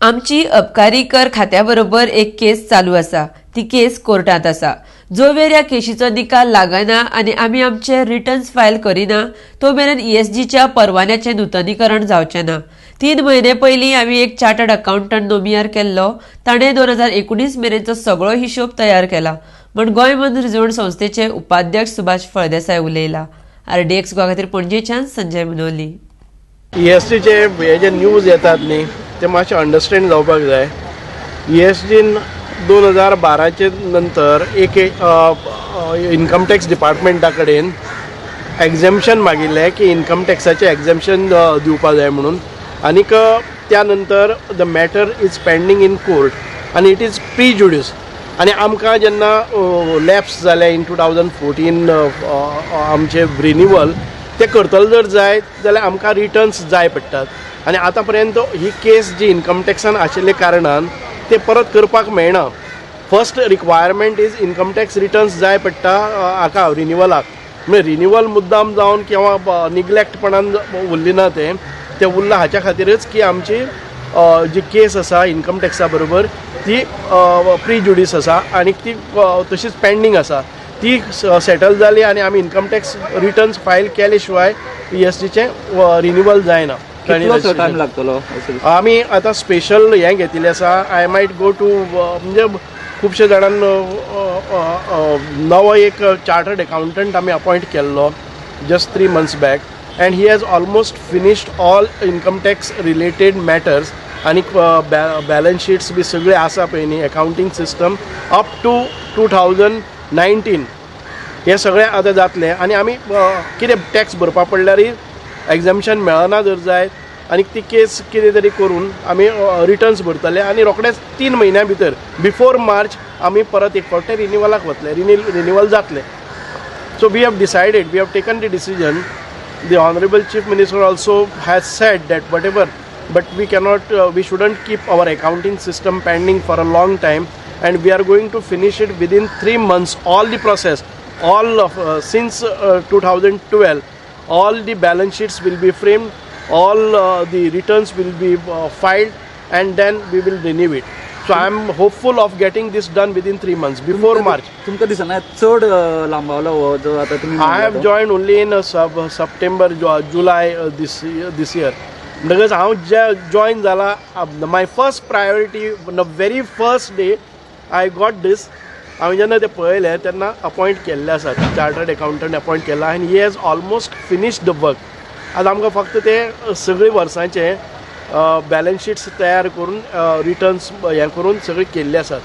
आमची अबकारी कर खात्या बरोबर एक केस चालू आसा. ती केस कोर्टांत आसा. जो मेरेन ह्या केशीचो निकाल लागना आनी आमी आमचे रिटर्न्स फायल करिना, तो मेरेन ईएसजीच्या परवान्याचें नुतनीकरण जावचें ना. 3 म्हयने पयलीं आमी एक चार्टर्ड अकाउंटंट नोमियार केल्लो. ताणें 2019 मेरेनचो सगळो हिशोब तयार केला म्हण गोंय मनरिजवण संस्थेचे उपाध्यक्ष सुभाष फळदेसाय उलयला. आरडीएक्स गोवा खातीर पणजेच्यान संजय मुनोली. ईएसजीचे हे जे न्यूज येतात न्ही, ते मातशे अंडरस्टँड जावपाक जाय. ईएसजीन 2012चे नंतर एक इन्कम टॅक्स डिपार्टमेंटा कडेन एग्झेम्पशन मागिल्लें की इन्कम टॅक्साचें एग्झेम्पशन दिवपा जाय म्हणून. आनीक त्या नंतर the matter is pending in court आनी it is pre judice. आनी आमकां जेन्ना लॅप्स जालें इन 2014 आमचें रिनिवल ते करतले जर जायत जाल्यार आमकां रिटर्न्स जाय पडटात. आनी आतां पर्यंत ही केस जी इन्कम टॅक्सान आशिल्ले कारणान ते परत करपाक मेळना. First requirement is income tax returns जाय पडटा हाका रिनिवलाक. म्हणजे रिनिवल मुद्दाम जावन किंवा निग्लेक्टपणान उरली ना, तें तें उरलां हाच्या खातीरच की आमची जी केस आसा इन्कम टॅक्सा बरोबर, ती प्री जुडीस आसा आनी ती तशीच पेंडींग आसा. ती सेटल जाली आनी आमी इन्कम टॅक्स रिटर्न्स फायल केले शिवाय ईएसजीचें रिनिवल जायना. कितलोसो टायम लागतलो असो दिसता? आमी आतां स्पेशल हें घेतिल्लें आसा. I might go to, म्हणजे खुबशे जाणान नवो एक चार्टर्ड अकाउंटंट आमी अपॉयंट केल्लो just 3 months back and he has almost finished all income tax related matters. आनी बॅलन्स शिट्स बी सगळे आसा पळय न्ही, accounting system up to 2019, हे सगळें आतां जातलें. आनी आमी कितें टॅक्स भरपा पडल्यारय एग्जामशन मेळना जर जायत आनी ती केस कितें तरी करून आमी रिटर्न्स भरतले आनी रोखडेच 3 म्हयन्या भितर, बिफोर मार्च, आमी परत एक फावट रिनिवलाक वतले, रिनिवल जातलें. So we have decided, we have taken the decision. The Honorable Chief Minister also has said that whatever, but we cannot, we shouldn't keep our accounting system pending for a long time, and we are going to finish it within 3 months. All the process, all of since 2012, all the balance sheets will be framed, all the returns will be filed, and then we will renew it. So I am hopeful of getting this done within 3 months before March. तुमकां दिसना चड लांबावलो हो जो आतां तुमी I have joined only in September, July this year. म्हणटकच हांव जे join जाला, my first priority, the very first day I got this, हांवें जेन्ना तें पळयलें तेन्ना अपॉयंट केल्ले आसा, चार्टर्ड अकाउंटंट अपॉयंट केला आनी he has almost finished the work. आतां आमकां फक्त ते सगळे वर्सांचे बॅलन्स शिट्स तयार करून, रिटर्न्स हें करून सगळे केल्ले आसात.